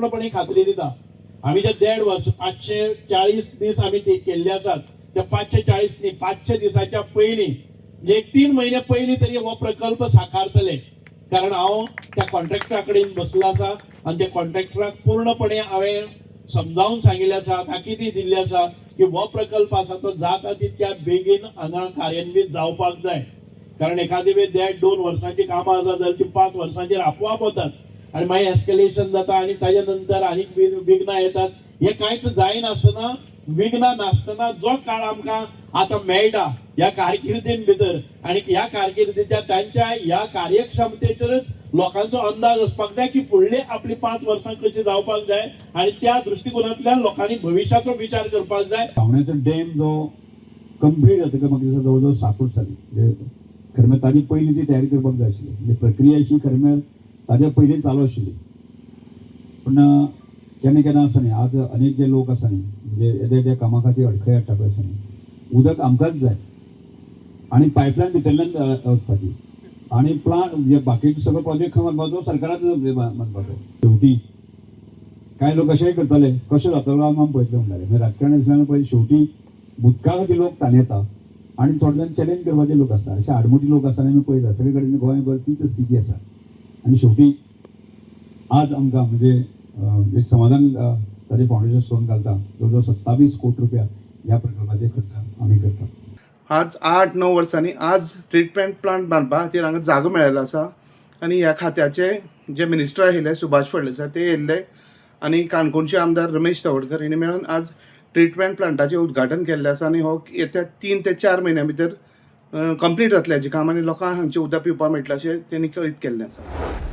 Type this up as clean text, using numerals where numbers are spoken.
पूर्णपणे खात्री दिता. आमी जे देड वर्स 540 दीस आमी ते केल्ले आसात, त्या 540 न्ही, 500 दिसाच्या पयलीं, म्हणजे एक 3 म्हयने पयलीं तरी हो प्रकल्प साकारतले. कारण हांव त्या कॉन्ट्रॅक्टरा कडेन बसलो आसा आनी त्या कॉन्ट्रॅक्टराक पूर्णपणे हांवें समजावन सांगिल्लें आसा, ताकिदी दिल्ली आसा की हो प्रकल्प आसा तो जाता तितक्या बेगीन हांगा कार्यान्वीत जावपाक जाय. कारण एखादी वेळ 1.5-2 वर्सांची कामां आसा जाल्यार ती 5 वर्सांचेर आपोआप वतात आनी मागीर एस्कलेशन जाता आनी ताज्या नंतर आनीक विघ्नां येतात. हे कांयच जायनासतना, विघ्नां नासतना जो काळ आमकां आतां मेळटा ह्या कारकिर्दीन भितर आनी ह्या कारकिर्दीच्या तांच्या ह्या कार्यक्षमतेचेरच लोकांचो अंदाज आसपाक जाय की फुडली आपली 5 वर्सां कशी जावपाक जाय आनी त्या दृश्टिकोनांतल्यान लोकांनी भविश्याचो विचार करपाक जाय. सावण्याचो डॅम जो कंप्लीट जातकर म्हाका दिसता जवळ जवळ 7 वर्सां जाली. म्हणजे खरें म्हळ्यार ताजी पयलीं ती तयारी करपाक जाय आशिल्ली, म्हणजे प्रक्रिया अशी खरें म्हळ्यार ताज्या पयलीं चालू आशिल्ली. पूण केन्ना केन्ना आसा न्ही, आज अनेक जे लोक आसा न्ही, म्हणजे येद्या येद्या कामा खातीर अडखळी हाडटा पळय आसा न्ही, उदक आमकांच जाय आनी पायपलायन भितरल्यान वचपाची आनी प्लांट म्हणजे बाकीचे सगळे प्रोजेक्ट खंय बांदपाचो, सरकाराचो बांदपाचो. शेवटी कांय लोक अशेंय करताले, कशें जातलो आमी पळयतले म्हणटाले. म्हणजे राजकारणी विशयान पळय, शेवटी उदका खातीर लोक ताणेता आनी थोडे जाण चॅलेंज करपाचे लोक आसा, अशे आडमुटी लोक आसा. आनी आमी पळयता सगळे कडेन गोंयभर तीच स्थिती आसा. आनी शेवटी आज आमकां म्हणजे एक समाधान, ताजे फावंडेशन स्टोन घालता, जवळ जवळ 27 कोटी रुपया ह्या प्रकल्पाचे खर्च आमी करता. आज 8-9 वर्सांनी आज ट्रिटमेंट प्लांट बांदपा खातीर हांगा जागो मेळिल्लो आसा. आनी ह्या खात्याचे जे मिनिस्टर आशिल्ले सुभाष फळदेसाय ते येयल्ले आनी काणकोणचे आमदार रमेश तवडकर हेणी मेळून आज ट्रिटमेंट प्लांटाचें उद्घाटन केल्लें आसा. आनी हो येत्या 3 ते 4 म्हयन्या भितर कंप्लीट जातलें हाजें काम आनी लोकांक हांगचें उदक पिवपाक मेळटलें अशें तेणी कळीत केल्लें आसा.